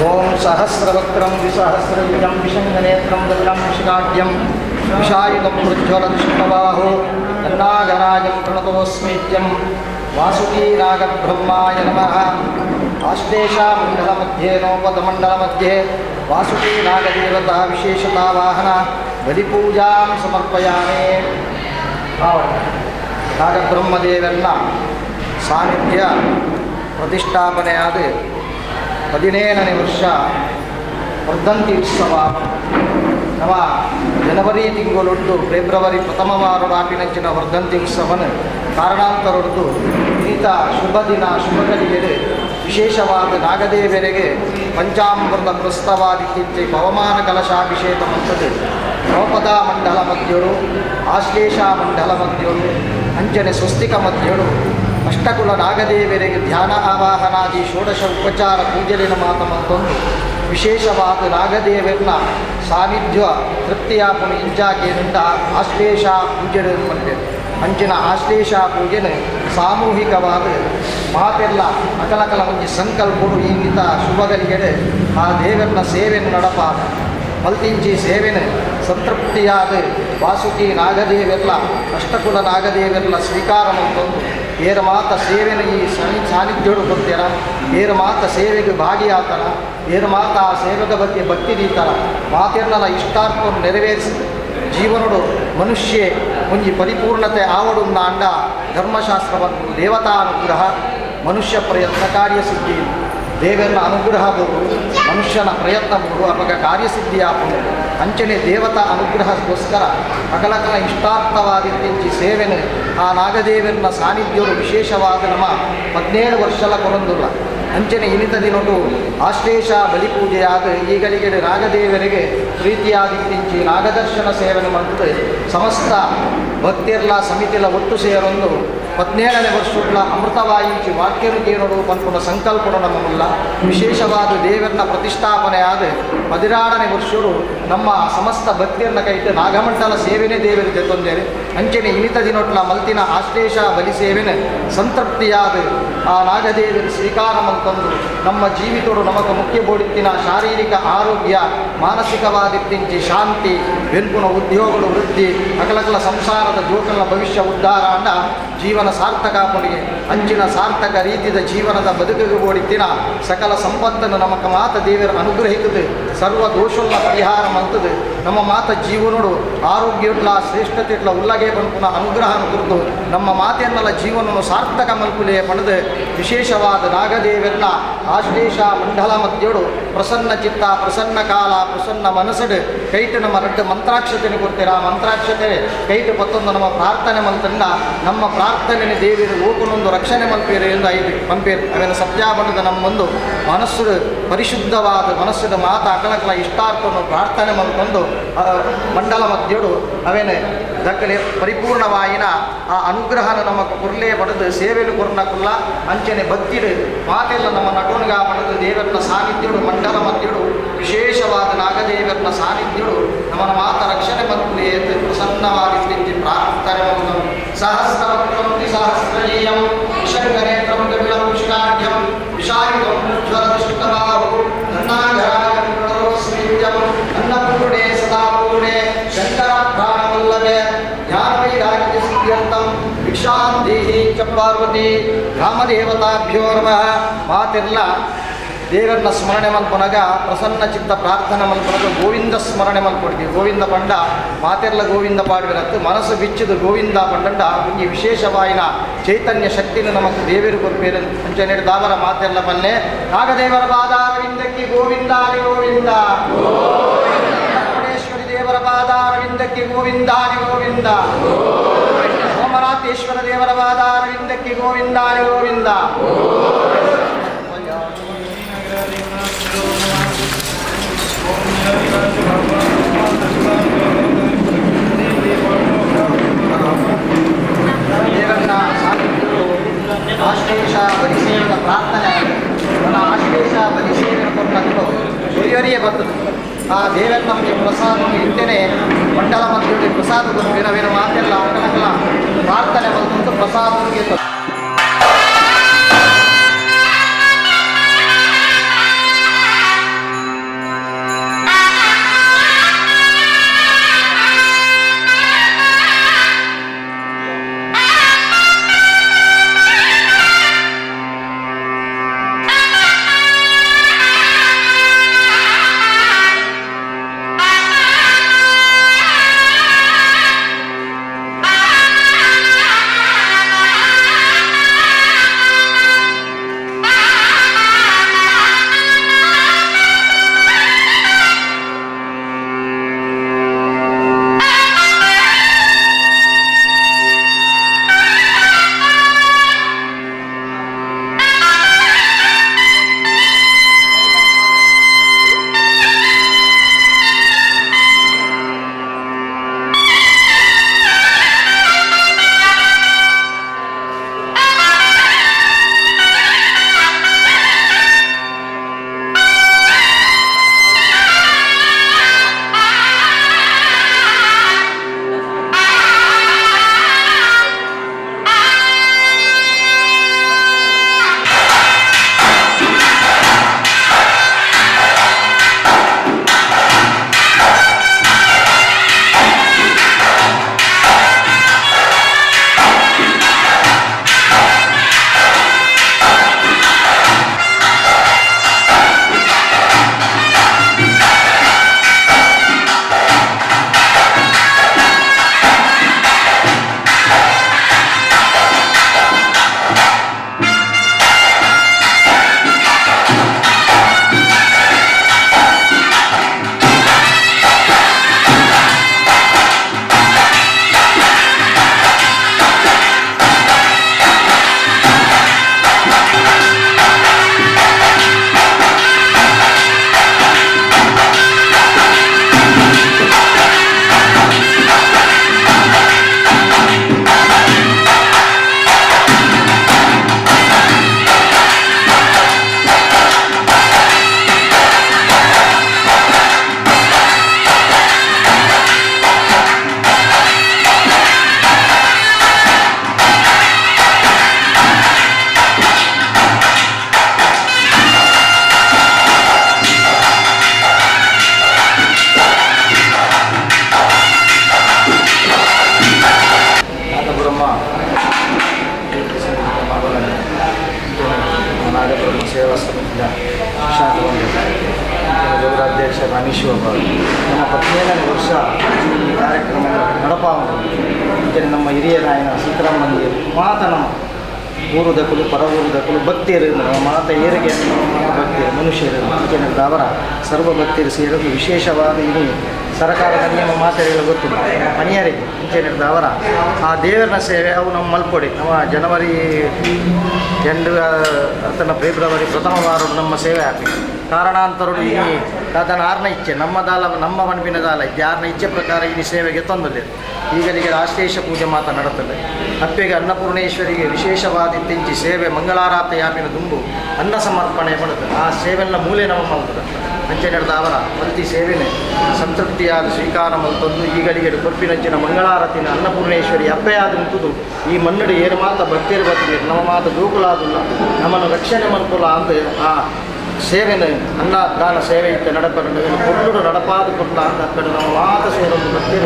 ಓಂ ಸಹಸ್ರವಕ್ತ್ರಂ ದ್ವಿಸಹಸ್ರಯುಜಂ ವಿಷಂಗನೇತ್ರಂ ದಲ್ಲಂ ವಿಷಾಢ್ಯಂ ವಿಷಾಯುಧಂ ಮೃಜ್ವಲದೃಷ್ಟಬಾಹು ನಾಗರಾಜಂ ಪ್ರಣತೋಸ್ಮೀತ್ಯಂ ವಾಸುಕೀನಾಗಬ್ರಹ್ಮಾಯ ನಮಃ. ಆಶ್ಲೇಷಾಮಂಡಲಮಧ್ಯೆ ನೌಪದಮಂಡಲಮಧ್ಯೆ ವಾಸುಕೀನಾಗದೇವತಾ ವಿಶೇಷತಾವಾಹನ ಬಲಿಪೂಜಾಂ ಸಮರ್ಪಯಾಮಿ. ನಾಗಬ್ರಹ್ಮದೇವನ್ನ ಸಾನ್ನಿಧ್ಯ ಪ್ರತಿಷ್ಠಾಪನೆಯಾದ 17ನೇ ವರ್ಷ ವರ್ಧಂತಿ ಉತ್ಸವ ನವ ಜನವರಿ ತಿಂಗಳೊಡ್ಡು ಫೆಬ್ರವರಿ ಪ್ರಥಮ ವಾರಡಾಪಿನಂಚಿನ ವರ್ಧಂತಿ ಉತ್ಸವನ ಕಾರಣಾಂತರೊಡ್ದು ಈತ ಶುಭ ದಿನ ಶುಭ ಗಳಿಗೆಡೆ ವಿಶೇಷವಾದ ನಾಗದೇವರಿಗೆ ಪಂಚಾಮೃತ ಪ್ರಸ್ತವಾದಿತ್ಯ ಪವಮಾನ ಕಲಶಾಭಿಷೇಕ ಮಂತದೆ ನವಪದ ಮಂಡಲ ಮಧ್ಯರು, ಆಶ್ಲೇಷ ಮಂಡಲ ಮಧ್ಯರು, ಅಂಚನೆ ಸ್ವಸ್ತಿಕ ಮಧ್ಯರು ಅಷ್ಟಕುಲ ನಾಗದೇವರಿಗೆ ಧ್ಯಾನ ಆವಾಹನಾದಿ ಷೋಡಶ ಉಪಚಾರ ಪೂಜೆಲಿನ ಮಾತ ಮತ್ತೊಂದು ವಿಶೇಷವಾದ ನಾಗದೇವರನ್ನ ಸಾನ್ನಿಧ್ಯ ತೃಪ್ತಿಯಾಪುನ ಇಂಚಾಕೇನಿಂದ ಆಶ್ಲೇಷ ಪೂಜೆ ಪನ್ಪೆರ್. ಅಂಚಿನ ಆಶ್ಲೇಷ ಪೂಜೆನ ಸಾಮೂಹಿಕವಾದ ಮಾತೆಲ್ಲ ಅಕಲಕಲ ಒಂಜಿ ಸಂಕಲ್ಪಡು ಇಂಗಿತ ಶುಭಗಳಿಗೆಡೆ ಆ ದೇವರನ್ನ ಸೇವೆಯನ್ನು ನಡಪಾದ ಮಲ್ತಿಂಚಿ ಸೇವೆನ ಸಂತೃಪ್ತಿಯಾದ ವಾಸುಕಿ ನಾಗದೇವೆಲ್ಲ ಅಷ್ಟಕುಲ ನಾಗದೇವೆಲ್ಲ ಸ್ವೀಕಾರ ಮಂತೊಂದು ಏರ ಮಾತ ಸೇವೆನ ಈ ಸಾನ್ನಿಧ್ಯೋಡು ಕೊಡ್ತೀರ, ಏರ ಮಾತ ಸೇವೆಗೆ ಭಾಗಿಯಾತನ, ಏರ ಮಾತ ಆ ಸೇವೆದ ಬಗ್ಗೆ ಭಕ್ತಿ ದೀತರ ಮಾತೆರ್ನಲ ಇಷ್ಟಾರ್ಥವನ್ನು ನೆರವೇರಿಸಿ ಜೀವನಡು ಮನುಷ್ಯ ಒಂಜಿ ಪರಿಪೂರ್ಣತೆ ಆವಡು ಅಂಡ ಧರ್ಮಶಾಸ್ತ್ರವನ್ನು ದೇವತಾನುಗ್ರಹ ಮನುಷ್ಯ ಪ್ರಯತ್ನ ಕಾರ್ಯಸಿದ್ಧಿ ದೇವರನ್ನ ಅನುಗ್ರಹ ಬೋಡು ಮನುಷ್ಯನ ಪ್ರಯತ್ನ ಬೋಡು ಅಪಗ ಕಾರ್ಯಸಿದ್ಧಿ ಆಪುಂಡು. ಅಂಚನೆ ದೇವತಾ ಅನುಗ್ರಹಕ್ಕೋಸ್ಕರ ಅಕಲಕಲ ಇಷ್ಟಾರ್ಥವಾದಿತ್ತಿಂಚಿ ಸೇವೆನು ಆ ನಾಗದೇವರನ್ನ ಸಾನ್ನಿಧ್ಯರು ವಿಶೇಷವಾದ ನಮ್ಮ 17 ವರ್ಷಲ ಕೊರಂದುಲ್ಲ. ಅಂಚನೆ ಇನಿತ ದಿನೊಟು ಆಶ್ಲೇಷ ಬಲಿಪೂಜೆಯಾದ ಈಗಲಿಗೆ ನಾಗದೇವರಿಗೆ ಪ್ರೀತಿಯಾದಿತ್ತಿಂಚಿ ನಾಗದರ್ಶನ ಸೇವನೆ ಮಂತದೆ ಸಮಸ್ತ ಭಕ್ತಿರ್ಲ ಸಮಿತಿಲ ಒಟ್ಟು ಸೇರೊಂದು 17ನೇ ವರ್ಷುಡ್ಲ ಅಮೃತವಾಯಿಂಚಿ ವಾಕ್ಯನು ಕೇನೋಡು ಪನ್ಪುನ ಸಂಕಲ್ಪಡು ನಮ್ಮಲ್ಲ. ವಿಶೇಷವಾದ ದೇವರನ್ನ ಪ್ರತಿಷ್ಠಾಪನೆಯಾದ 16ನೇ ವರ್ಷುಡು ನಮ್ಮ ಸಮಸ್ತ ಭಕ್ತಿಯನ್ನ ಕೈಟ್ ನಾಗಮಂಡಲ ಸೇವೆನೇ ದೇವರು ಜೊತೊಂದೇರು. ಅಂಚನೆ ಇನಿತ ದಿನೊಟ್ಲ ಮಲ್ತಿನ ಆಶ್ಲೇಷ ಬಲಿ ಸೇವೆನೆ ಸಂತೃಪ್ತಿಯಾದ ಆ ನಾಗದೇವರು ಸ್ವೀಕಾರ ಮಂತಂದು ನಮ್ಮ ಜೀವಿತೋಡು ನಮಕ ಮುಖ್ಯ ಬೋಡಿತ್ತಿನ ಶಾರೀರಿಕ ಆರೋಗ್ಯ ಮಾನಸಿಕವಾದಿತ್ತಿಂಚಿ ಶಾಂತಿ ಬೆನ್ಪುನ ಉದ್ಯೋಗಗಳು ವೃದ್ಧಿ ಅಕಲಕಲ ಸಂಸಾರದ ಜೋಕಲ ಭವಿಷ್ಯ ಉದ್ಧಾರ ಅಂಡ ಜೀವನ ಸಾರ್ಥಕ ಪುಣಿಗೆ ಅಂಚಿನ ಸಾರ್ಥಕ ರೀತಿಯ ಜೀವನದ ಬದುಕಿಗೆ ಬೋಡಿತ್ತಿನ ಸಕಲ ಸಂಪತ್ತನ್ನು ನಮಕ ಮಾತ ದೇವರ ಅನುಗ್ರಹಿತದೆ ಸರ್ವ ದೋಷುಲ್ಲ ಪರಿಹಾರ ಮಂತದೆ ನಮ್ಮ ಮಾತ ಜೀವನೋಡು ಆರೋಗ್ಯ ಶ್ರೇಷ್ಠತೆ ಇಟ್ಲ ಉಲ್ಲಗೆ ಪನ್ಪುನ ಅನುಗ್ರಹನ ಕುರಿತು ನಮ್ಮ ಮಾತೆಯನ್ನೆಲ್ಲ ಜೀವನವನ್ನು ಸಾರ್ಥಕ ಮಲ್ಪುಲೆ ಪಡೆದು ವಿಶೇಷವಾದ ನಾಗದೇವರನ್ನ ಆಶ್ಲೇಷ ಮಂಡಲ ಮಧ್ಯಡು ಪ್ರಸನ್ನ ಚಿತ್ತ ಪ್ರಸನ್ನ ಕಾಲ ಪ್ರಸನ್ನ ಮನಸ್ಸಡು ಕೈಟು ನಮ್ಮ ರಡ್ಡು ಮಂತ್ರಾಕ್ಷತೆಯನ್ನು ಕೊಡ್ತೀರಾ. ಮಂತ್ರಾಕ್ಷತೆ ಕೈಟು ಪತ್ತೊಂದು ನಮ್ಮ ಪ್ರಾರ್ಥನೆ ಮಂತ್ರನ್ನ ನಮ್ಮ ಪ್ರಾರ್ಥನೆ ದೇವಿರ ಓಕನೊಂದು ರಕ್ಷಣೆ ಮಲ್ಪೇರು ಎಂದು ಐದು ಪಂಪೇರು ಅವೆಲ್ಲ ಸತ್ಯಾಬಣ್ಣದ ನಮ್ಮೊಂದು ಮನಸ್ಸು ಪರಿಶುದ್ಧವಾದ ಮನಸ್ಸಿನ ಮಾತ ಅಕಲಕಲ ಇಷ್ಟಾರ್ಥವನ್ನು ಪ್ರಾರ್ಥನೆ ಮಲ್ಕೊಂಡು ಮಂಡಲ ಮಧ್ಯಡು ಅವೇನೆ ದಕ್ಕಲೆ ಪರಿಪೂರ್ಣವಾಯಿನ ಆ ಅನುಗ್ರಹನ ನಮ್ಮ ಕುರ್ಲೆ ಪಡೆದು ಸೇವೆಲು ಕೊರ್ನ ಕುಲ್ಲ ಅಂಚನೆ ಭಕ್ತಿಡು ಮಾತೆಲ್ಲ ನಮ್ಮ ನಟೋನ್ಗ ಪಡೆದು ದೇವರನ್ನ ಸಾನ್ನಿಧ್ಯಡು ಮಂಡಲ ಮಧ್ಯಡು ವಿಶೇಷವಾದ ನಾಗದೇವರನ್ನ ಸಾನ್ನಿಧ್ಯಡು ನಮ್ಮನ ಮಾತ ರಕ್ಷಣೆ ಮಲ್ಪುಲೆ ಪ್ರಸನ್ನವಾದಿ ಪ್ರಾರ್ಥನೆ ಮಲ್ಪುನು. ಸಹಸ್ರವಕ್ತ್ರಂ ದ್ವಿಸಹಸ್ರಜೀಯಂ ವಿಷಂಗನೇತ್ರಂ ಕಪಿಲಂ ವಿಷಾಢ್ಯಂ ವಿಷಾಯುಧಂ ಉಜ್ವಲದೃಷ್ಟಬಾಹು ನನ್ನಾಗರಾಜಂ ಪ್ರಣತೋಸ್ಮೀತ್ಯಂ ಅನ್ನಪೂರ್ಣೆ ಸದಾಪೂರ್ಣೆ ಶಂಕರ ಪ್ರಾಣವಲ್ಲಭೆ ಜ್ಞಾನವೈರಾಗ್ಯ ಸಿದ್ಧ್ಯರ್ಥಂ ಭಿಕ್ಷಾಂ ದೇಹಿ ಚ ಪಾರ್ವತಿ ಗ್ರಾಮದೇವತಾಭ್ಯೋ ನಮಃ. ಮಾತೆಲ್ಲ ದೇವರನ್ನ ಸ್ಮರಣೆ ಮಲ್ಪನಾಗ ಪ್ರಸನ್ನ ಚಿತ್ತ ಪ್ರಾರ್ಥನೆ ಮಲ್ಪನಾಗ ಗೋವಿಂದ ಸ್ಮರಣೆ ಮಲ್ಪೊಡ್ತೀವಿ. ಗೋವಿಂದ ಪಂಡ ಮಾತೆರ್ಲ ಗೋವಿಂದ ಪಾಡುವಿರತ್ತು ಮನಸ್ಸು ಬಿಚ್ಚಿದು ಗೋವಿಂದ ಪಂಡಂಡ ಒಂಜಿ ವಿಶೇಷವಾಯಿನ ಚೈತನ್ಯ ಶಕ್ತಿನ ನಮಕ್ ದೇವರು ಕೊರ್ಪೇರು ಅಂಚನೆ ದಾವರ ಮಾತೆರ್ಲ ಪನ್ನೆ ನಾಗದೇವರ ಪಾದಾರವಿಂದಕ್ಕೆ ಗೋವಿಂದಾನಿ ಗೋವಿಂದ, ಅನ್ನಪೂರ್ಣೇಶ್ವರಿ ದೇವರ ಪಾದಾರವಿಂದಕ್ಕೆ ಗೋವಿಂದಾನಿ ಗೋವಿಂದ, ಸೋಮನಾಥೇಶ್ವರ ದೇವರ ಪಾದಾರವಿಂದಕ್ಕೆ ಗೋವಿಂದಾನಿ ಗೋವಿಂದ. ದೇವರನ್ನ ಸಾನ್ನಿಧ್ಯವು ಆಶ್ಲೇಷ ಬಲಿಸೇವದ ಪ್ರಾರ್ಥನೆ ನನ್ನ ಆಶ್ಲೇಷ ಬಲಿಸೇವೆಯ ಕೊಟ್ಟದ್ದು ಹಿರಿಯರಿಯೇ ಬರ್ತದೆ. ಆ ದೇವರ ನಮಗೆ ಪ್ರಸಾದ ಇರ್ತೇನೆ ಮಂಡಲ ಮಧ್ಯದಲ್ಲಿ ಪ್ರಸಾದ ಕೊಟ್ಟು ಮಾತೆಲ್ಲ ಅಕಲಕಲ ಪ್ರಾರ್ಥನೆ ಬಂತು ಪ್ರಸಾದ. ನಾಗಬ್ರಹ್ಮ ಸೇವಾ ಸಮಿತಿಯ ಗೌರವಾಧ್ಯಕ್ಷ ರಾಮೇಶ್ವರ ನಮ್ಮ 17ನೇ ವರ್ಷ ಈ ಕಾರ್ಯಕ್ರಮ ನಡಪಾವುದು. ನಮ್ಮ ಹಿರಿಯ ನಾಯನ ಸೀತಾರಾಮನಿಗೆ ಮಾತ ನಮ್ಮ ಊರು ದಕ್ಕಲು ಪರವೂರು ದಕ್ಕಲು ಭಕ್ತಿಯರು ನಮ್ಮ ಮಾತ ಏರಿಗೆ ಭಕ್ತಿಯರು ಮನುಷ್ಯರು ಅವರ ಸರ್ವ ಭಕ್ತಿಯರು ಸೇರಲು ವಿಶೇಷವಾದ ಇದು ಸರ್ಕಾರದ ನಿಯಮ ಮಾತಾಡಿಲ್ಲ ಗೊತ್ತಿಲ್ಲ ಮನೆಯರಿಗೆ ಇಂಚೆನಿರ್ದ ಅವರ ಆ ದೇವರನ ಸೇವೆ ಅವು ನಮ್ಮ ಮಲ್ಪೊಡಿ ನಮ್ಮ ಜನವರಿ 8 ಅಥವಾ ಫೆಬ್ರವರಿ ಪ್ರಥಮ ವಾರ ನಮ್ಮ ಸೇವೆ ಹಾಕಿ ಕಾರಣಾಂತರಡು ಈ ಅದನ್ನು ಆರನ ಇಚ್ಛೆ ನಮ್ಮ ದಾಲ ನಮ್ಮ ಮನವಿನ ದಾಲ ಇದ್ದೆ ಆರನ ಇಚ್ಛೆ ಪ್ರಕಾರ ಈ ಸೇವೆಗೆ ತಂದಿಲ್ಲ. ಈಗಲಿಗೆ ಆಶ್ಲೇಷ ಪೂಜೆ ಮಾತ ನಡತದೆ. ಅಪ್ಪೆಗೆ ಅನ್ನಪೂರ್ಣೇಶ್ವರಿಗೆ ವಿಶೇಷವಾದ ತಿಂಚಿ ಸೇವೆ ಮಂಗಳಾರಾತ ಯಾಪಿನ ದುಂಬು ಅನ್ನ ಸಮರ್ಪಣೆ ಮಾಡುತ್ತೆ. ಆ ಸೇವೆಲ್ಲ ಮೂಲೆ ನಮ್ಮ ಮಾಡ್ತದೆ ಅಂಚೆ ನಡೆದ ಅವರ ಮಲ್ತಿ ಸೇವೆನೆ ಸಂತೃಪ್ತಿಯಾದ ಸ್ವೀಕಾರ ಮಲ್ತೊಂದು ಈಗಲಿಗೆ ಕೊರ್ಪಿನಂಚಿನ ಮಂಗಳಾರತಿನ ಅನ್ನಪೂರ್ಣೇಶ್ವರಿ ಅಪ್ಪೆಯಾದ ನಿಂತುದು ಈ ಮನ್ನಡಿ ಏನು ಮಾತ ಭಕ್ತಿಯರು ಬರ್ತಿದೆ ನಮ್ಮ ಮಾತು ದೂಕುಲಾದುಲ್ಲ ನಮ್ಮನ್ನು ರಕ್ಷಣೆ ಮಲ್ಪುಲ ಅಂತ ಆ ಸೇವೆನ್ ಅನ್ನದಾನ ಸೇವೆ ಇತ್ತೆ ನಡಪರಂಡು ಪೊರ್ಲುಡು ನಡಪಾದ್ ಕೊರ್ಲ ಅಂದ್ ಅಪ್ಪೆಡ ನಮ ಮಾತ ಸೇರೊಂದು ಭಕ್ತೆರ್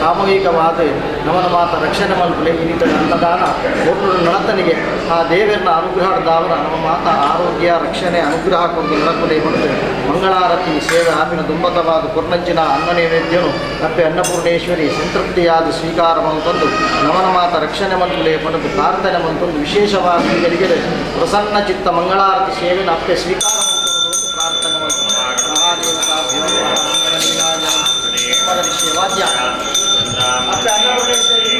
ಸಾಮೂಹಿಕವಾದ್ ನಮನ ಮಾತ ರಕ್ಷಣೆ ಮಲ್ಪುಲೆ. ಇನಿತ ಅನ್ನದಾನ ಪೊರ್ಲುಡು ನಡತನಿಗೆ ಆ ದೇವೆರ್ನ ಅನುಗ್ರಹದಾವರ ನಮ್ಮ ಮಾತ ಆರೋಗ್ಯ, ರಕ್ಷಣೆ, ಅನುಗ್ರಹ ಕೊರ್ದು ನಡಪುಲೆ ಪಂದ್ ಮಂಗಳಾರತಿ ಸೇವೆ ಆಪಿನ ದುಂಬತವಾದ ಕೊರ್ನಂಚಿನ ಅನ್ನ ನೈವೇದ್ಯನು ಅಪ್ಪೆ ಅನ್ನಪೂರ್ಣೇಶ್ವರಿ ಸಂತೃಪ್ತಿಯಾದ ಸ್ವೀಕಾರ ಮಲ್ತೊಂದು ನಮನ ಮಾತ ರಕ್ಷಣೆ ಮಲ್ಪುಲೆ ಪಂದ್ ಪ್ರಾರ್ಥನೆ ಮಲ್ತೊಂದು ವಿಶೇಷವಾದ ಈಗಲಿಗೆ ಪ್ರಸನ್ನ ಚಿತ್ತ ಮಂಗಳಾರತಿ ಸೇವೆನ ಅಪ್ಪೆ ಸ್ವೀಕಾರ ಮಲ್ತೊಂದು ಪ್ರಾರ್ಥನೆ ಮಲ್ತೊಂದು ಮಹಾದೇವತಾಭ್ಯೋ ನಮಃ. ಮಂಗಳ ನೀರಾಜನ ವಾದ್ಯ ಅಪ್ಪೆ ಅನ್ನಪೂರ್ಣೇಶ್ವರಿ.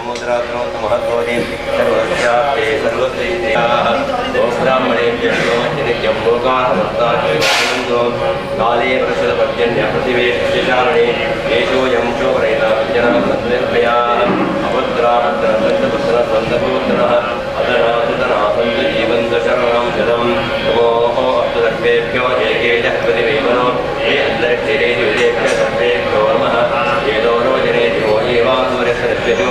महद्भवति सर्वस्याप्ते सर्वस्यैतेयाः गोब्राह्मणेभ्यः नित्यं लोकाः समस्ताः काले वृषदपर्जन्य पृथिवेश्चारणे येषोऽयं शोभरेण जनाः अपुत्रापुत्रसन्तपुत्रसन्तपुत्रः अधनासुतनासन्तु जीवन्तशरणं शतं नमोः अस्तु सर्वेभ्यो एके च प्रतिवेमनो ये अन्तरिक्षे द्विजेभ्यः सर्वेभ्यो नमः एतो रोजने दिवो एवासूर्यसरस्वतो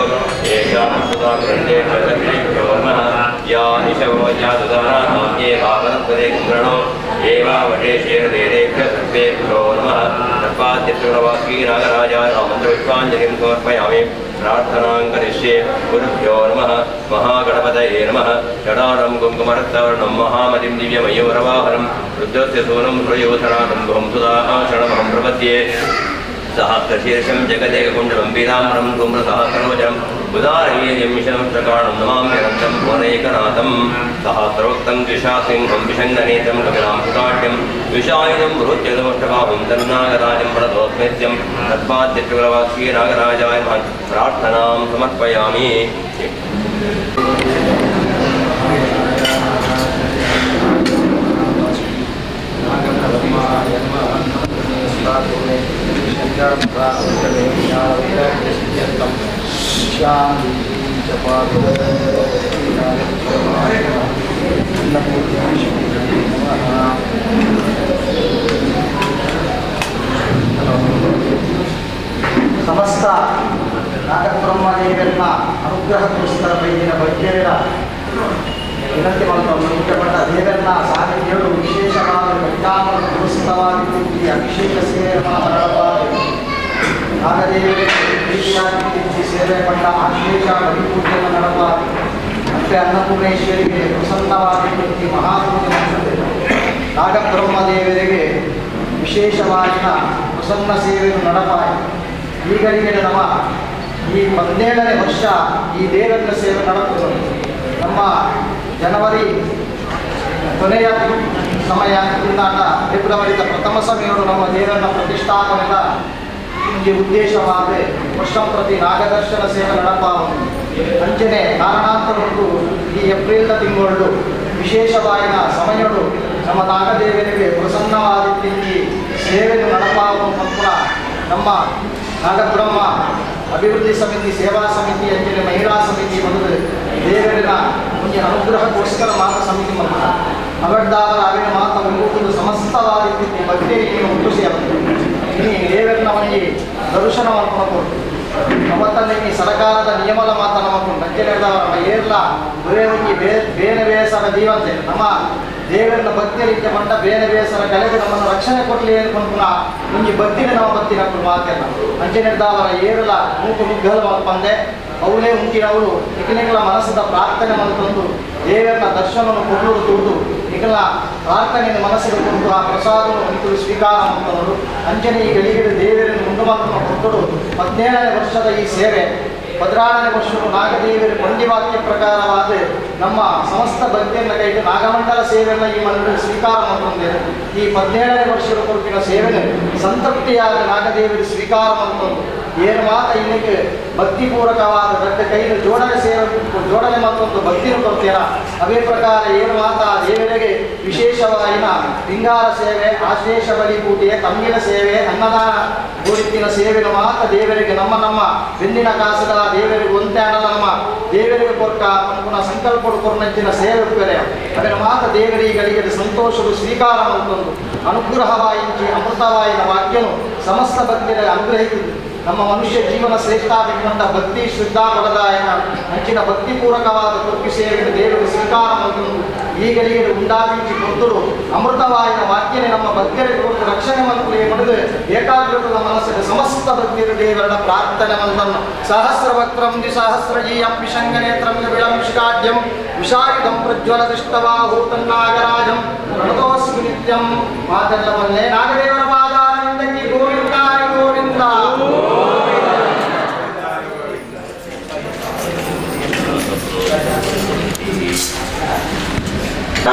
येषां सुताग्रन्थेभ्यो सर्वेभ्यो नमः या निशवो यादुदानां ये वावनस्पते कुन्द्रणो एवावशेषेणदेवेभ्यः सर्वेभ्यो नमः सर्पाद्यत्रिगुणवासुकी नागराजाय मन्त्रपुष्पाञ्जलिं समर्पयामि प्रार्थनां करिष्ये। गुरुभ्यो नमः। महागणपतये नमः। षडानं कुङ्कुमरक्तवर्णं महामतिं दिव्यमयूरवाहनं रुद्रस्य सूनं सुरयोधनाथं गुहं सुधाः शरणमहं प्रपद्ये। सहस्रशीर्षं जगदेककुण्डलं पीताम्बरं धूम्रसहस्रलोचनं उदारवीर्यं विषमप्रकाणं नमाम्यनन्तं भुवनैकनाथं सहस्रोक्तं द्विषासिंहं विषङ्गनेत्रं कपिलां सुताढ्यं विषायुधं बृहत्यदमष्टबाहुं तन्नागराजं प्रणतोऽस्मित्यं सर्पाद्यत्रिकुलवासी नागराजाय नमः। प्रार्थनां समर्पयामि। ಸಮಸ್ತ ನಾಗಬ್ರಹ್ಮದೇವರನ್ನ ಅನುಗ್ರಹಕ್ಕೋಸ್ಕರ ಬೈದಿನ ಭಕ್ತರ ವಿನಂತಿ ಮಾಡ್ಕೊಂಡು ಮುಖ್ಯಪಟ್ಟ ದೇವರನ್ನ ಸಾನ್ನಿಧ್ಯಗಳು ವಿಶೇಷವಾದ ಪರಿಣಾಮ ಪುರಸ್ಕೃತವಾಗಿದ್ದು ಈ ಅಭಿಷೇಕ ಸೇವೆ ಮಾಡಬಾರದು. ನಾಗದೇವರಿಗೆ ಪ್ರೀತಿಯಾಗಿ ಸೇವೆ ಪಟ್ಟ ಆಶೇಷ ಬಲಿಪೂಜೆಯನ್ನು ನಡೆಬಾರದು. ಮತ್ತೆ ಅನ್ನಪೂರ್ಣೇಶ್ವರಿಗೆ ಪ್ರಸನ್ನವಾಗಿದ್ದು ಈ ಮಹಾಪೂಜೆ ಮಾಡುತ್ತದೆ. ನಾಗಬ್ರಹ್ಮದೇವರಿಗೆ ವಿಶೇಷವಾಗಿನ ಪ್ರಸನ್ನ ಸೇವೆಯನ್ನು ನಡಪಾಯಿ. ಈಗಲಿಗೆ ನಮ್ಮ ಈ 17ನೇ ವರ್ಷ ಈ ದೇವರ ಸೇವೆ ನಡೆಯುತ್ತದೆ. ನಮ್ಮ ಜನವರಿ ಕೊನೆಯ ಸಮಯ ಇಂದಾಟ ಫೆಬ್ರವರಿಯ ಪ್ರಥಮ ಸಮಯವನ್ನು ನಮ್ಮ ದೇವರನ್ನ ಪ್ರತಿಷ್ಠಾಪನೆಯ ಈ ಉದ್ದೇಶವಾದ ವರ್ಷ ಪ್ರತಿ ನಾಗದರ್ಶನ ಸೇವೆ ನಡಪಾವನ್ನು ಅಂಚನೆ ಕಾರಣಾಂತರದ್ದು ಈ ಏಪ್ರಿಲ್ ತಿಂಗಳು ವಿಶೇಷವಾಗಿನ ಸಮಯಗಳು ನಮ್ಮ ನಾಗದೇವರಿಗೆ ಪ್ರಸನ್ನವಾದ ತಿಂಗಿ ಸೇವೆಯನ್ನು ನಡಪಾವನ್ನು ನಮ್ಮ ನಾಗಬ್ರಹ್ಮ ಅಭಿವೃದ್ಧಿ ಸಮಿತಿ, ಸೇವಾ ಸಮಿತಿ, ಅಂಜನೆ ಮಹಿಳಾ ಸಮಿತಿ ಬಂದು ದೇವರಿನ ಒಂದು ಅನುಗ್ರಹಕ್ಕೋಸ್ಕರ ಮಾತ ಸಮಿತಿ ಬಂದ ಅವಡ್ದಾವರ ಅವಿನ ಮಾತ ಒಂದು ಸಮಸ್ತವಾದ ಭಕ್ತಿಗೆ ಒಂದು ಖುಷಿಯಾಗುತ್ತದೆ. ಇನ್ನು ದೇವರನ್ನ ಅವನಿಗೆ ದರ್ಶನವನ್ನು ಕೊಟ್ಟು ಅವತ್ತಲ್ಲಿ ಈ ಸರ್ಕಾರದ ನಿಯಮದ ಮಾತ ನಮಕು ಅಂಜನೆ ಏರ್ಲ ಒರೇ ಒಂಜಿ ಬೇರೆ ಬೇಸರ ಜೀವಂತೆ ನಮ್ಮ ದೇವರನ್ನ ಭಕ್ತಿಯರಿಗೆ ಬಂದ ಬೇರೆ ಬೇಸರ ಕಲೆಗೆ ನಮ್ಮನ್ನು ರಕ್ಷಣೆ ಕೊಡಲಿ ಅನ್ಕೊಂಡ್ಪುನ ಒಂಜಿ ಭಕ್ತಿನ ನಮ್ಮ ಭಕ್ತಿ ನಕ್ಕಳು ಮಾತೆಲ್ಲ ಅಂಜನೆರ್ದಾವರ ಏರಲ ಮೂಕು ನುಗ್ಗಲು ಬಂದೆ ಅವಳೇ ಉಂಟಿನವರು ನಿಖಲಿಗಳ ಮನಸ್ಸದ ಪ್ರಾರ್ಥನೆ ಮಂತಂದು ದೇವರನ್ನ ದರ್ಶನವನ್ನು ಕೊಡಲು ತುಳಿದು ನಿಖಲ ಪ್ರಾರ್ಥನೆಯನ್ನು ಮನಸ್ಸಿಗೆ ಕೊಟ್ಟು ಆ ಪ್ರಸಾದವನ್ನು ನಿಖಲು ಸ್ವೀಕಾರ ಮಂತವರು ಅಂಜನೆ ಈ ಗಳಿಗೆಡು ದೇವರನ್ನು ಉಂಡು ಮಾತನ್ನು ಕೊಟ್ಟರು. 17ನೇ ವರ್ಷದ ಈ ಸೇವೆ 16ನೇ ವರ್ಷವು ನಾಗದೇವರ ಪಂಡಿವಾಕ್ಯ ಪ್ರಕಾರವಾದ ನಮ್ಮ ಸಮಸ್ತ ಭಕ್ತಿಯನ್ನು ಕೈಗೆ ನಾಗಮಂಡಲ ಸೇವೆಯನ್ನು ಈ ಮಂಡಳಿ ಸ್ವೀಕಾರ ಮಾಡಿಕೊಂಡಿದೆ. ಈ 17ನೇ ವರ್ಷದ ಕೊರಪಿನ ಸೇವೆಯನ್ನು ಸಂತೃಪ್ತಿಯಾದ ನಾಗದೇವರು ಸ್ವೀಕಾರ ಮಾಡಿಕೊಂಡು ಏನು ಮಾತ ಇಲ್ಲಿಗೆ ಭಕ್ತಿಪೂರ್ವಕವಾದ ದೊಡ್ಡ ಕೈಯನ್ನು ಜೋಡಣೆ ಸೇವೆ ಜೋಡಣೆ ಮತ್ತೊಂದು ಭಕ್ತಿಯನ್ನು ಕೊಡ್ತೀರ. ಅದೇ ಪ್ರಕಾರ ಏನು ಮಾತ ದೇವರಿಗೆ ವಿಶೇಷವಾಗಿನ ಲಿಂಗಾರ ಸೇವೆ, ಆಶ್ಲೇಷ ಬಲಿ ಪೂಜೆ, ತಂಗಿನ ಸೇವೆ, ಅನ್ನದಾನ ಗೋರಿತ್ತಿನ ಸೇವೆನ ಮಾತ ದೇವರಿಗೆ ನಮ್ಮ ನಮ್ಮ ಬೆನ್ನಿನ ಕಾಸದ ದೇವರಿಗೆ ಒಂತೆ ಅನ್ನಲ್ಲ ನಮ್ಮ ದೇವರಿಗೆ ಕೊರ್ಕ ಪುನಃ ಸಂಕಲ್ಪ ಕೊರ್ನಂಚಿನ ಸೇವೆ ಬೇರೆ ಅದರ ಮಾತ ದೇವರಿಗೆ ಸಂತೋಷವು ಸ್ವೀಕಾರ ಮಾಡಿಕೊಂಡು ಅನುಗ್ರಹವಾಯಿಂಚಿ ಅಮೃತವಾಯಿನ ವಾಕ್ಯನು ಸಮಸ್ತ ಭಕ್ತಿಯ ಅನುಗ್ರಹಿಸಿತು. ನಮ್ಮ ಮನುಷ್ಯ ಜೀವನ ಶ್ರೇಷ್ಠ ಆಗಬೇಕಂತ ಭಕ್ತಿ ಶ್ರದ್ಧಾ ಪಡದಾಯನ ಅಂಚಿನ ಭಕ್ತಿಪೂರ್ವಕವಾದ ಕೊರ್ಪಿ ಸೇವೆಯನ್ನು ದೇವರು ಸ್ವೀಕಾರ ಮಾಡಿಕೊಂಡು ಈಗಲಿಗೆ ಉಂಡಾದಿಂಚಿ ಕೊರ್ತರು ಅಮೃತವಾಯಿನ ವಾಕ್ಯನೇ ನಮ್ಮ ಭಕ್ತರಿಗೆ ಕೊಟ್ಟು ರಕ್ಷಣೆ ಮಂತ್ರಿ ಪಡೆದು ಏಕಾಗ್ರತದ ಮನಸ್ಸಿನ ಸಮಸ್ತ ಭಕ್ತಿಯರು ದೇವರ ಪ್ರಾರ್ಥನೆ ಮಂತನ್ನು ಸಹಸ್ರ ವಕ್ರಂ ದ್ವಿಸಹಸ್ರಜೀಯಂ ವಿಷಂಗನೇತ್ರಂ ವಿಳಂಶಿಕಾಢ್ಯಂ ವಿಷಾಯುಧಂ ಪ್ರಜ್ವಲ ದೃಷ್ಟಬಾಹು ತನ್ನಾಗರಾಜಂ ಪ್ರಣತೋಸ್ಮಿ ನಿತ್ಯಂ. ಮಾತೆಲ್ಲ ಬಲ್ಲೆ ನಾಗದೇವರ ಪಾದಾರವಿಂದಕ್ಕೆ ಗೋವಿಂದ ಗೋವಿಂದ. ಆ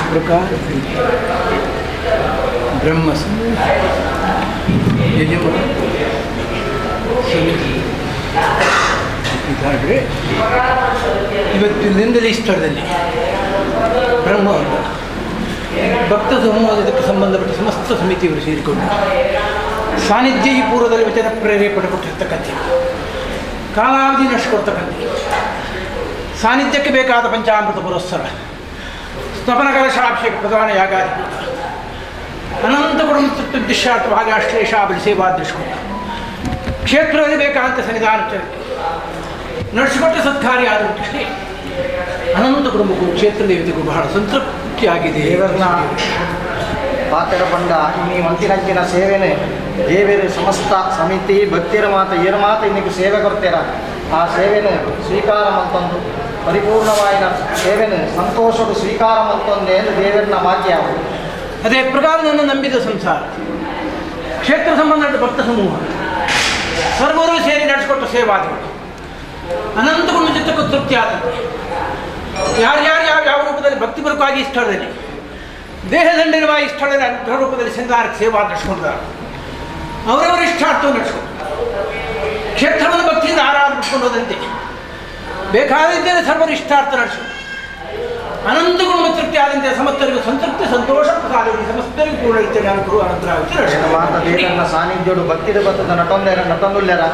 ಪ್ರಕಾರ ಬ್ರಹ್ಮ ಸಮೂಹ ಯಜಮಾನ ಸಮಿತಿ ಇದಾದರೆ ಇವತ್ತಿನಿಂದಲೇ ಈ ಸ್ಥಳದಲ್ಲಿ ಬ್ರಹ್ಮ ಭಕ್ತ ಸಮೂಹದ ಇದಕ್ಕೆ ಸಂಬಂಧಪಟ್ಟ ಸಮಸ್ತ ಸಮಿತಿಯವರು ಸೇರಿಕೊಂಡು ಸಾನ್ನಿಧ್ಯ ಈ ಪೂರ್ವದಲ್ಲಿ ವಚನ ಪ್ರೇರೇಪಣೆ ಕೊಟ್ಟಿರ್ತಕ್ಕಂಥ ಕಾಲಾವಧಿ ನಡೆಸಿಕೊಡ್ತಕ್ಕಂಥ ಸಾನ್ನಿಧ್ಯಕ್ಕೆ ಬೇಕಾದ ಪಂಚಾಮೃತ ಪುರಸ್ಸರ ಸ್ತಪನ ಕಲಶಾಭಿಷೇಕ ಪ್ರಧಾನ ಯಾಗಾದಿ ಅನಂತ ಕುಟುಂಬ ದಿಶಾರ್ಥ ಭಾಗಾಶ್ಲೇಷಾಬಲಿ ಸೇವಾ ದೃಷ್ಟಿಕೊಂಡ ಕ್ಷೇತ್ರದಲ್ಲಿ ಬೇಕಾದಂಥ ಸನ್ನಿಧಾನ ನಡೆಸಿಕೊಟ್ಟ ಸತ್ಕಾರ್ಯ ಆದಷ್ಟೇ ಅನಂತ ಕುಟುಂಬಕ್ಕೂ ಕ್ಷೇತ್ರ ದೇವತೆಗೂ ಬಹಳ ಸಂತೃಪ್ತಿಯಾಗಿದೆ. ದೇವರನ್ನ ಪಾತೆರ ಬಂಡ ಇನ್ನಿ ಮಂತಿನಂಚಿನ ಸೇವೆನೆ ದೇವರು ಸಮಸ್ತ ಸಮಿತಿ ಭಕ್ತಿರ ಮಾತ ಏರು ಮಾತ ಇನ್ನಿಗೆ ಸೇವೆ ಕೊಡ್ತೀರ. ಆ ಸೇವೆನು ಸ್ವೀಕಾರ ಮಂತಂದು ಪರಿಪೂರ್ಣವಾಯಿನ ಸೇವೆನು ಸಂತೋಷದ ಸ್ವೀಕಾರ ಮಂತಂದು ಎಂದು ದೇವರನ್ನ ಮಾತಿ ಯಾವುದು. ಅದೇ ಪ್ರಕಾರ ನನ್ನ ನಂಬಿದ ಸಂಸಾರ ಕ್ಷೇತ್ರ ಸಂಬಂಧ ಭಕ್ತ ಸಮೂಹ ಸರ್ವರು ಸೇರಿ ನಡೆಸಿಕೊಟ್ಟ ಸೇವಾದಿಗಳು ಅನಂತ ಗುಣ ಚಿತ್ತಕ್ಕೂ ತೃಪ್ತಿ ಆದಂತೆ ಯಾರ್ಯಾರು ಯಾವ ಯಾವ ರೂಪದಲ್ಲಿ ಭಕ್ತಿಪೂರ್ವಕವಾಗಿ ಈ ಸ್ಥಳದಲ್ಲಿ ದೇಹದಂಡಿರುವ ಈ ಸ್ಥಳದಲ್ಲಿ ಅನುಗ್ರಹ ರೂಪದಲ್ಲಿ ಸಂಧಾನಕ್ಕೆ ಸೇವಾ ನಡೆಸ್ಕೊಂಡಿದ್ದಾರೆ. ಅವರವರ ಇಷ್ಟಾರ್ಥವನ್ನು ನಡೆಸ್ಕೊಂಡು ಕ್ಷೇತ್ರವನ್ನು ಭಕ್ತಿಯಿಂದ ಆರಾಧಿಸಿಕೊಂಡು ಹೋದಂತೆ ಬೇಕಾದಿದ್ದರೆ ಸರ್ವರು ಇಷ್ಟಾರ್ಥ ನಡೆಸಿಕೊಂಡು ಅನಂತ ಗುಣ ತೃಪ್ತಿ ಆದಂತೆ ಸಮಸ್ತರಿಗೂ ಸಂತೃಪ್ತಿ ಸಂತೋಷ ಪ್ರಸಾದಗಳು ಸಮಸ್ತರಿಗೂ ಪೂರ್ಣ ರೀತಿಯಲ್ಲಿ ಅನುಗ್ರಹ ಅನುಗ್ರಹ ಏನ ಮಾತ ದೇವರನ್ನ ಸಾನ್ನಿಧ್ಯೋಡು ಭಕ್ತಿದ ಬತ್ತದ ನಟೊಂದೇರ ನಟೊಂದುಲ್ಲೆರ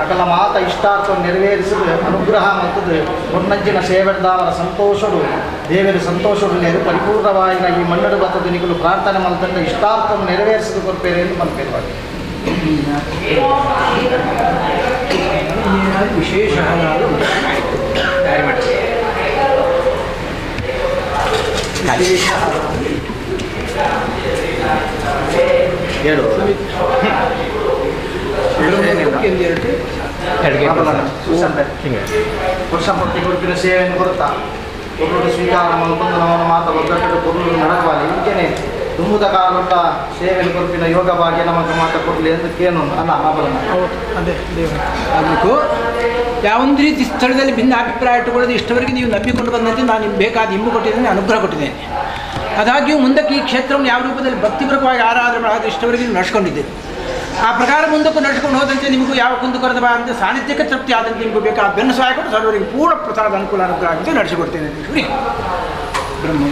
ಅಕಲ ಮಾತ ಇಷ್ಟಾರ್ಥ ನೆರವೇರಿಸಿದ ಅನುಗ್ರಹ ಮಂತದ್ದು ಹೊನ್ನಂಚಿನ ಸೇವೆಡ್ದಾವರ ಸಂತೋಷಡು ದೇವರು ಸಂತೋಷಡು ನೇರು ಪರಿಪೂರ್ಣವಾಯಿನ ಈ ಮಣ್ಣಡು ಬತ್ತದ ನಿಗುಲು ಪ್ರಾರ್ಥನೆ ಮಲ್ತಂಡ ಇಷ್ಟಾರ್ಥವನ್ನು ನೆರವೇರಿಸಿದ ಕೊರ್ಪೇರೆ ಎಂದು ಮನ್ಪೇರುವಾಗಿ. ವಿಶೇಷ ವಿಶೇಷ ಹೇಳು. ಪುರುಷ ಪಟ್ಟಿ ಕೊಡ್ಪಿನ ಸೇವೆಯನ್ನು ಕೊಡುತ್ತಾ ಒಬ್ಬರು ಸ್ವೀಕಾರ ಮಲ್ತಂದು ನಮ್ಮನ್ನು ಮಾತ ಒಗ್ಗಟ್ಟು ಕೊರ್ಲು ನಡಕವಾಲಿ ಇಂಚೆನೆ ತುಂಬುದ ಕಾಲೊಟ್ಟ ಸೇವೆಯನ್ನು ಕೊರ್ಪಿನ ಯೋಗ ಭಾಗ್ಯ ನಮಗೆ ಮಾತ ಕೊಡ್ಲಿ ಎಂದು ಕೇನು ಅಲ್ಲ ಮಾಬಲನ. ಹೌದು, ಅದೇ ದೇವರು ಆಗಬೇಕು. ಯಾವೊಂದು ರೀತಿ ಸ್ಥಳದಲ್ಲಿ ಭಿನ್ನ ಅಭಿಪ್ರಾಯ ಇಟ್ಟುಕೊಳ್ಳದೆ ಇಷ್ಟವರೆಗೆ ನೀವು ನಂಬಿಕೊಂಡು ಬಂದಂತೆ ನಾನು ನಿಮ್ಗೆ ಬೇಕಾದ ಇಂಬು ಕೊಟ್ಟಿದ್ದೇನೆ, ಅನುಗ್ರಹ ಕೊಟ್ಟಿದ್ದೇನೆ. ಆದಾಗ್ಯೂ ಮುಂದಕ್ಕೆ ಈ ಕ್ಷೇತ್ರವನ್ನು ಯಾವ ರೂಪದಲ್ಲಿ ಭಕ್ತಿಪೂರ್ವಕವಾಗಿ ಆರಾಧನೆ ಮಾಡಿದ್ರೆ ಇಷ್ಟವರೆಗೆ ನೀವು ನಡ್ಸ್ಕೊಂಡಿದ್ದೀರಿ. ಆ ಪ್ರಕಾರ ಮುಂದಕ್ಕೂ ನಡ್ಸ್ಕೊಂಡು ಹೋದಂತೆ ನಿಮಗೂ ಯಾವ ಕುಂದುಕೊರತೆ ಬಾರದಂತೆ ಸಾನ್ನಿಧ್ಯಕ್ಕೆ ತೃಪ್ತಿ ಆದಂತೆ ನಿಮಗೂ ಬೇಕಾದ ಬೆನ್ನು ಸಹಾಯ ಕೊಟ್ಟು ಸರ್ವರಿಗೆ ಪೂರ್ಣ ಪ್ರಸಾದ ಅನುಕೂಲ ಅನುಗ್ರಹ ಆಗುತ್ತೆ ನಡೆಸಿಕೊಡ್ತೇನೆ ಅಂತ ಹೇಳಿ ಬ್ರಹ್ಮ.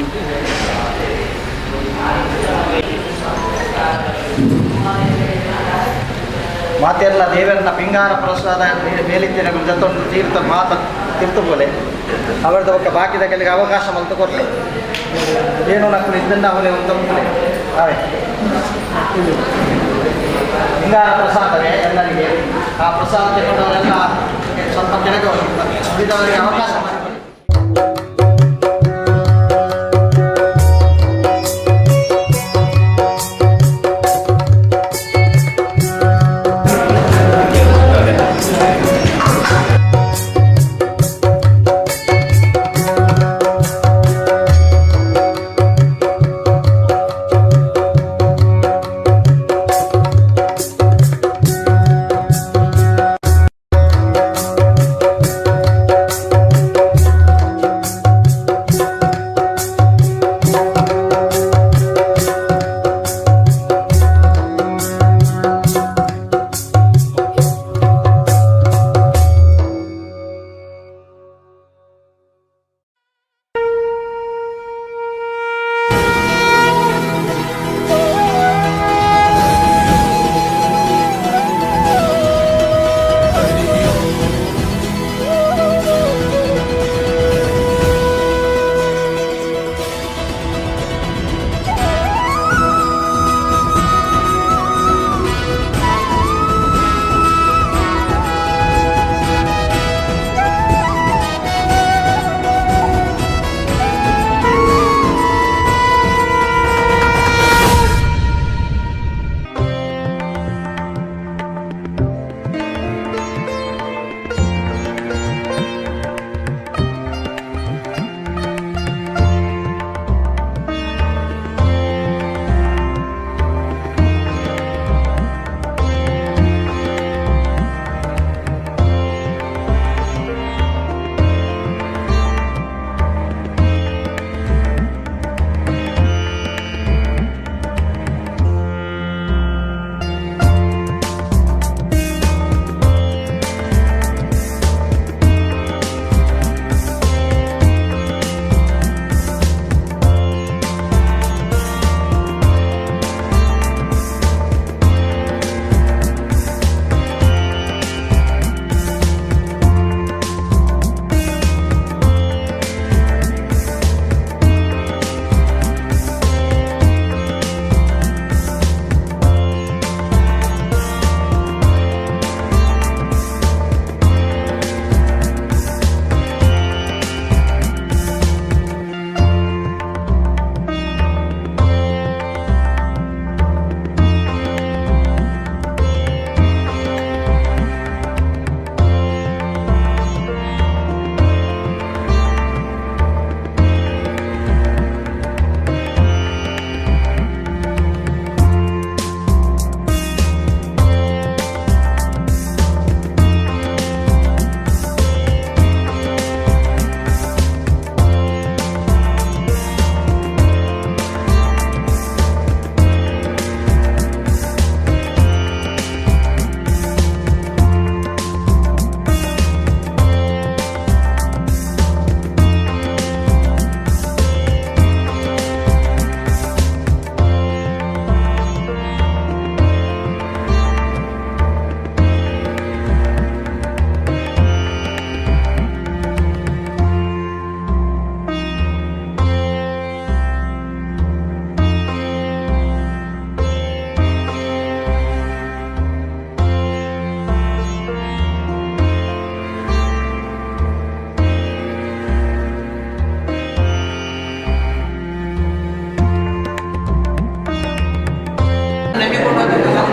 ಮಾತೆಲ್ಲ ದೇವರನ್ನ ಪಿಂಗಾರ ಪ್ರಸಾದ ಮೇಲಿತ್ತಿನ ಜೊತ್ತೊಂದು ತೀರ್ಥ ಮಾತ ತೀರ್ಥ ಬೋಲೆ ಅವರದ ಒಕ್ಕ ಬಾಕಿದ ಕೆಲಗೆ ಅವಕಾಶ ಮಲ್ತು ಕೊರ್ಲೆ ಏನು ನಕ್ಕಲು ಇದನ್ನ ಅವನೇ ಒಂದು ಅವೇ ಪಿಂಗಾರ ಪ್ರಸಾದವೇ ಎಲ್ಲರಿಗೆ. ಆ ಪ್ರಸಾದ ತಗೊಂಡವರೆಲ್ಲ ಸ್ವಲ್ಪ ಕೆಳಗೆ ಉಳಿದವರಿಗೆ ಅವಕಾಶ ಮಾಡಿಕೊಡಿ.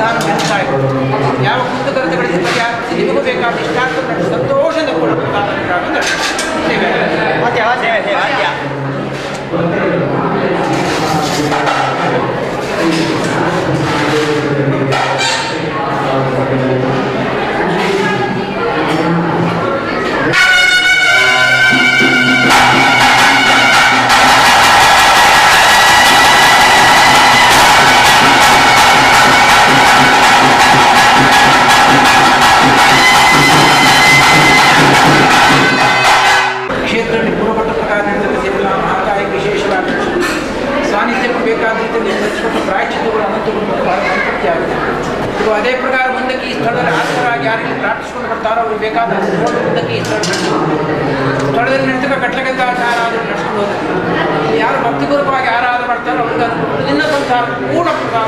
ಸನ್ನಿಧಾನ ಬೆಳೆಸ್ತಾ ಇದೆ. ಯಾವ ಕುಂದುಕೊರತೆಗಳಿಗೆ ಪರಿಹಾರ ನಿಮಗೂ ಬೇಕಾದ ಇಷ್ಟಾರ್ಥ ಸಂತೋಷದ ಕೂಡ ಪ್ರದಾನ ಸೇವೆ. ಸೇವೆ ಸೇವೆ. ಕ್ಷೇತ್ರದಲ್ಲಿ ಪೂರ್ವಪಟ್ಟ ಪ್ರಕಾರ ನಡೆದ ಸೇವೆಗಳ ಮಹಾತಾಯಿಗೆ ವಿಶೇಷವಾಗಿ ಸಾನ್ನಿಧ್ಯಕ್ಕೆ ಬೇಕಾದ ರೀತಿಯಲ್ಲಿ ನಡೆಸಿಕೊಟ್ಟ ಪ್ರಾಯಶ್ಚಿತ್ತಗಳು ಅನಂತಗೊಂಡು ಬಹಳ ಸಂತೃಪ್ತಿಯಾಗಿದೆ. ಇದು ಅದೇ ಪ್ರಕಾರ ಮುಂದಕ್ಕೆ ಈ ಸ್ಥಳದಲ್ಲಿ ಆಸರಾಗಿ ಯಾರಿಗೆ ಪ್ರಾರ್ಥಿಸಿಕೊಂಡು ಬರ್ತಾರೋ ಅವ್ರಿಗೆ ಬೇಕಾದ ಅನುಗ್ರಹಗಳು ಮುಂದಕ್ಕೆ ಈ ಸ್ಥಳ ಸ್ಥಳದಲ್ಲಿ ನಡೆತಕ್ಕ ಕಟ್ಲಗಂಗಾಚಾರ ಆದರೂ ನಡೆಸ್ಕೊಂಡು ಹೋದರೆ ಯಾರು ಭಕ್ತಿಪೂರ್ವಕವಾಗಿ ಆರಾಧನೆ ಮಾಡ್ತಾರೋ ಅವ್ರಿಗೆ ಅದು ನಿನ್ನ ಸಂಸಾರ ಪೂರ್ಣ ಪ್ರದಾನ.